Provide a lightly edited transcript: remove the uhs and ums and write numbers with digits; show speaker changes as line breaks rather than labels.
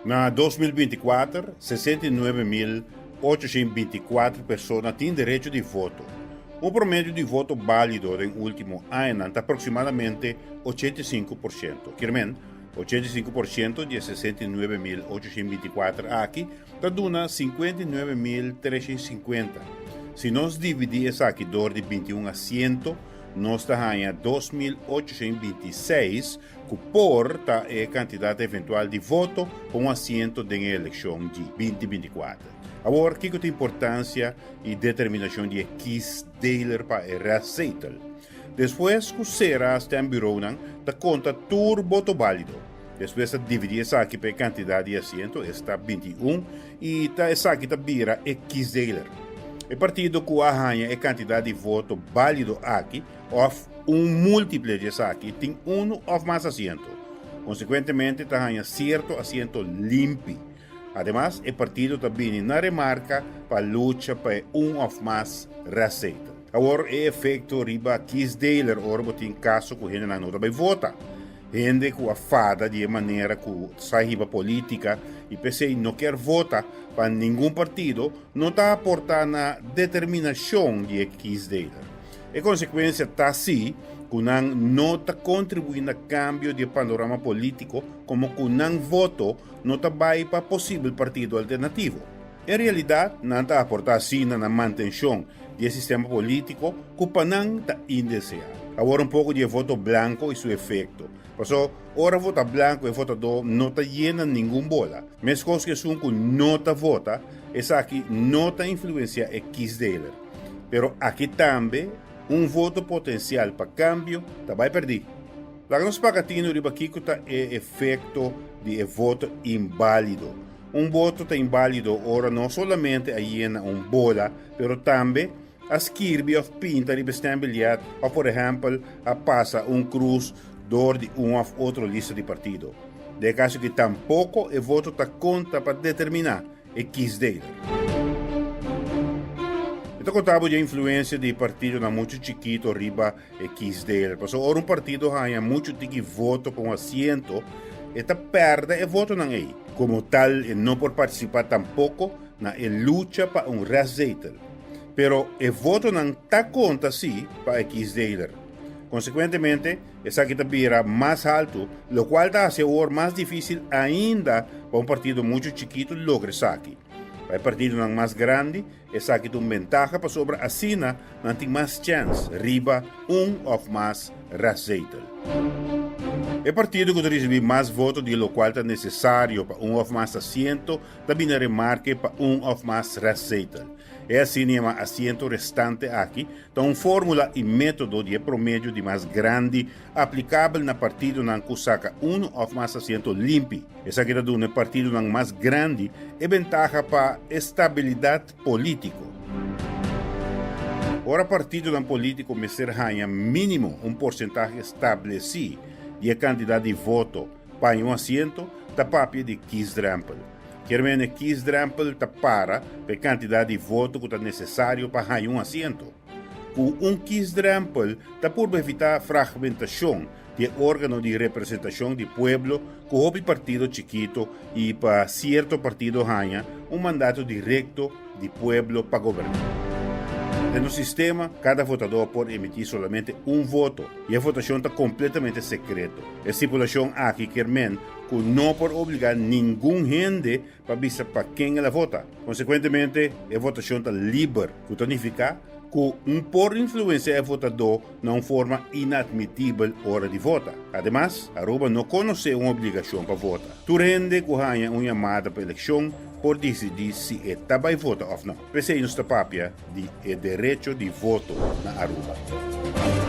Na 2024, 69.824 persona tin derecho di voto. Un promedio di voto bálido den último añanan ta aproksimadamente 85%. Kier men, 85% di e 69.824 aki ta duna 59.350. Si nos dividí esaki dor di 21 asiento, nos ta haña 2.826 ku por ta e kantidat eventual di voto pa un asiento den e elekshon di 2024. Awor, kiko ta importansia i determinashon di e kiesdeler pa e restzetel? Despues ku sera stembureaunan, ta konta tur boto bálido. Despues ta dividí esaki pa e kantidat di asiento, esta 21, i ta esaki ta bira e kiesdeler. E partido ku a haña e kantidat di voto bálido aki, òf un múltiple di esaki, tin unu òf mas asiento. Konsekuentemente ta haña sierto asiento limpi. Ademas, e partido ta bini na remarka pa lucha pa e un òf mas restzetel. Awor e efekto riba kiesdeler ora bo tin kaso ku hendenan no ta bai vota. Hende ku a fada di e manera ku sa hiba polítika i p'esei no kier vota pa ningun partido no ta aportá na determinashon di e kiesdeler. E konsekuensia ta si ku nan no ta kontribuí na kambio di e panorama polítiko komo ku nan voto no ta bai pa posibel partido alternativo. En realidat nan ta aportá asina na mantenshon di e sistema polítiko ku pa nan ta indeseá. Awor un poko di e voto blanko i su efekto. Paso, ora vota blanko e votadó no ta yena ningun bola. Meskos ku esun ku no ta vota, esaki no ta influensiá e kiesdeler. Pero aki tambe un voto potensial pa kambio ta bai pèrdí. Laga nos paga tinu riba kiko ta e efekto di e voto inbálido. Un voto ta inbálido ora no solamente a yena un bola, pero tambe a skirbi òf pinta riba e stembiljet òf por ehèmpel a pasa un krus dor di un òf otro lista di partido. Den e kaso aki tampoko e voto ta konta pa determiná e kiesdeler. Mi ta konta bo di e influensia di partidonan muchu chikito riba e kiesdeler. Pasobra ora un partido haña muchu tiki voto pa un asiento, e ta pèrdè e votonan ei. Komo tal e no por partisipá tampoko na e lucha pa un restzetel. Pero e votonan ta konta sí pa e kiesdeler. Konsekuentemente, esaki ta bira mas haltu, lokual ta hasi awor mas difísil ainda pa un partido muchu chikitu logra esaki. Pa e partidonan mas grandi, Esaki ta un bentaha pasobra asina nan tin mas chèns riba un òf mas restzetel. E partido ku ta risibí mas voto di lokual ta nesesario pa un òf mas asiento ta bini remarke pa un òf mas restzetel. E asina yamá asiento restante aki ta un fórmula i método di e promedio di mas grandi aplikabel na partidonan ku saka unu òf mas asiento limpi. Esaki ta duna e partidonan mas grandi e bentaha pa e stabilidat polítiko. Ora partidonan polítiko mester haña mínimo un porsentahe stablesí di e kantidat di voto pa haña un asiento, ta papia di kiesdrempel. Kier men e kiesdrempel ta para pa e kantidat di voto ku ta nesesario pa haña un asiento. Ku un kiesdrempel ta purba evitá fragmentashon di e organo di representashon di pueblo ku hopi partido chikito i pa sierto partido haña un mandato direkto di pueblo pa goberná. Den nos sistema, kada votadó por emití solamente un voto i e votashon ta kompletamente sekreto. E stipulashon aki kier men ku no por obligá ningun hende pa bisa pa ken el a vota. Konsekuentemente, e votashon ta liber, ku ta nifiká ku un por influensiá e votadó na un forma inadmitibel ora di vota. Ademas, Aruba no konosé un obligashon pa vota. Tur hende ku haña un yamada pa elekshon por disidí si e ta bai vota òf no. P'esei nos ta papia di e derecho di voto na Aruba.